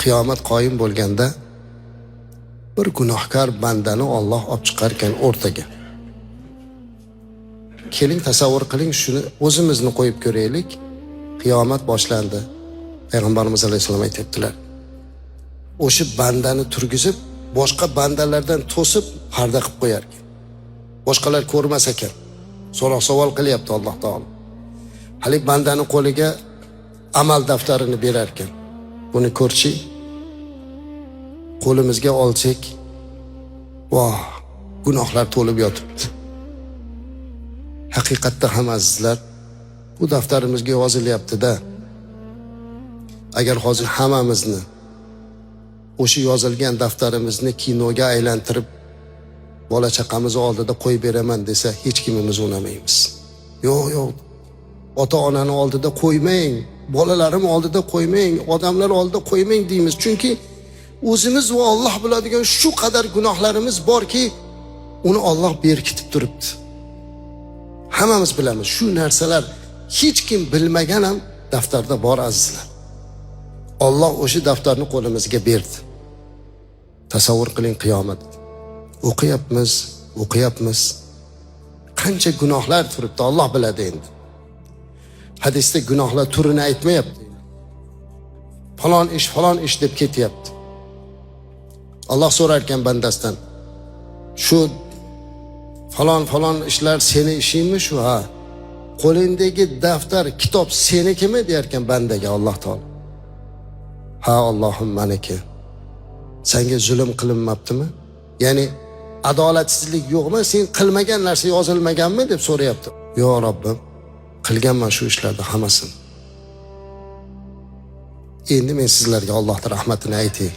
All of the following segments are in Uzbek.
Qiyomat qoyim bo'lganda bir gunohkor bandani Alloh olib chiqarkan o'rtaga. Keling, tasavvur qiling, shuni o'zimizni qo'yib ko'raylik. Qiyomat boshlandi. Payg'ambarimiz alayhissalom aytibdilar. O'sha bandani turgizib, boshqa bandalardan to'sib parda qilib qo'yar ekan. Boshqalar ko'rmas ekan. So'roq savol qilyapti Alloh taolo. Hali bandani qo'liga amal daftarini berar ekan. Buni ko'rchi, qo'limizga olsak, voh, gunohlar to'lib yotibdi. Haqiqatda ham azizlar, bu daftarimizga yozilyapti-da. Agar hozir hammamizni o'sha yozilgan daftarimizni kinoga aylantirib bola chaqamiz oldida qo'yib beraman desa, hech kimimiz unamaymiz. Yo'q, yo'q. Ota-onani oldida qo'ymang, bolalarim oldida qo'ymang, odamlar oldida qo'ymang deymiz. Chunki o'zimiz va Alloh biladigan shu qadar gunohlarimiz borki, uni Alloh berkitib turibdi. Hammamiz bilamiz, shu narsalar hech kim bilmagan ham daftarda bor azizlar. Alloh o'sha daftarni qo'limizga berdi. Tasavvur qiling qiyomat. O'qiyapmiz, o'qiyapmiz. Qancha gunohlar turibdi, Alloh biladi endi. Hadisda gunohlar turini aytmayapti. Falon ish, falon ish deb ketyapti. Alloh so'rar ekan bandasidan. Shu falon falon ishlar seni ishingmi shu ha? Qo'lingdagi daftar, kitob senikimi deyar ekan bandaga Alloh taolo. Ha, Allohim, meniki. Senga zulm qilinmabdimi? Ya'ni adolatsizlik yo'qmi? Sen qilmagan narsa yozilmaganmi deb so'rayapti. Yo'q Robbim, qilganman shu ishlarni hammasini. Endi men sizlarga Allohning rahmatini aytay.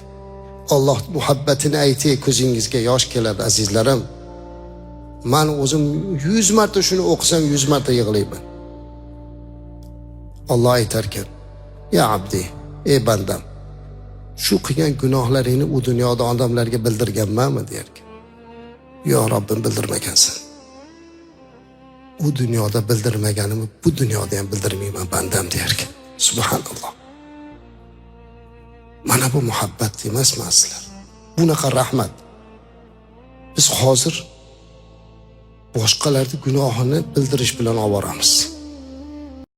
Alloh muhabbatini aytay, ko'zingizga yosh keladi azizlarim. Men o'zim 100 marta shuni o'qisam 100 marta yig'layman. Alloh aytarkan: "Ya abdi, ey bandam, shu qilgan gunohlaringni u dunyoda odamlarga bildirganmanmi?" derkan. Yo Robbim, bildirmagansan. U dunyoda bildirmaganimni bu dunyoda ham bildirmayman bandam derkan. Subhanalloh. Mana bu muhabbat emasmi azizlar? Bunaqa rahmat. Biz hozir boshqalarning gunohini bildirish bilan oboramiz.